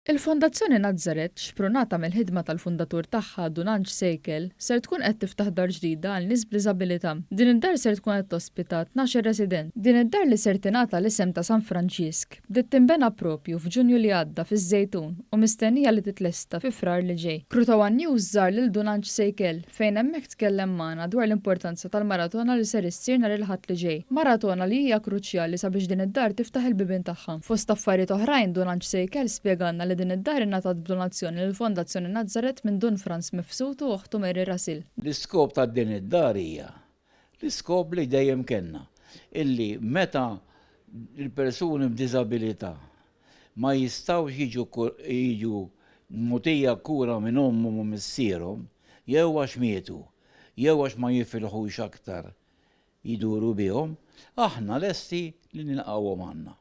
Il-Fondazzjoni Nazareth, xprunata mill-ħidma tal-fundatur tagħha Dun Anġ Sejkel, ser tkun qed tiftaħ dar ġdida għal nies b'diżabilità. Din id-dar ser tkun qed tospita 12-il resident. Din id-dar li ser tingħata l-isem ta' San Franġisk, bdiet tinbena propju f'Ġunju li għadda fiż-Żejtun u mistennija li titlesta fi Frar li ġej. Crew ta' one News żar lil Dun Anġ Sejkel fejn hemmhekk tkellem magħna dwar l-importanza tal-maratona li ser issir nhar il-Ħadd li ġej. Maratona li hija kruċjali sabiex din id-dar tiftaħ il-bibien tagħha. Fost affarijiet oħrajn, Dun Anġ Sejkel spjegalna li din id-dar ingħatat b'donazzjoni lill-Fondazzjoni Nazareth minn Dun Frans Mifsud u oħtu Mary Russell. L-iskop ta' din id-dar hija l-iskop li dejjem kellna, illi meta l-persuni b'diżabilità ma jistgħux jiġu jiġu mogħtija kura minn ommhom u missierhom, jew għax mietu, jew għax ma jifilħux aktar jduru bihom, aħna lesti li nilqgħuhom għandna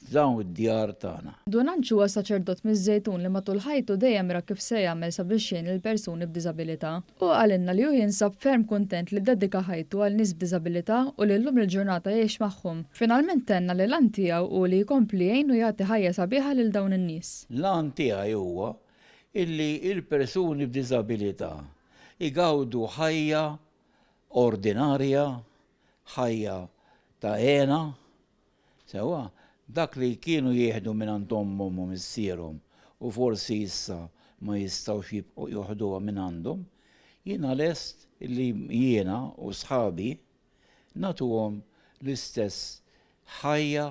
f'dawn id-djar tagħna. Dun Anġ huwa saċerdot miż-Żejtun li matul ħajtu dejjem ra kif se jagħmel sabiex jgħin lil persuni b'diżabilità. Hu qalilna li hu jinsab ferm kuntent li ddedika ħajtu għal nies b'diżabilità u li llum il-ġurnata jgħix magħhom. Finalment tenna li l-għan tiegħu hu li jkompli jgħin u jagħti ħajja sabiħa lil dawn in-nies. L-għan tiegħi huwa illi l-persuni b'diżabilità jgawdu ħajja ordinarja, ħajja ta' hena, Sewwa, dak li kienu jieħdu mingħand ommhom u missierhom u forsi issa ma jistgħux jibqgħu joħduha mingħandhom, jiena lest li jiena u sħabi nagħtuhom l-istess ħajja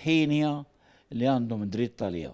hienja li għandhom dritt għaliha.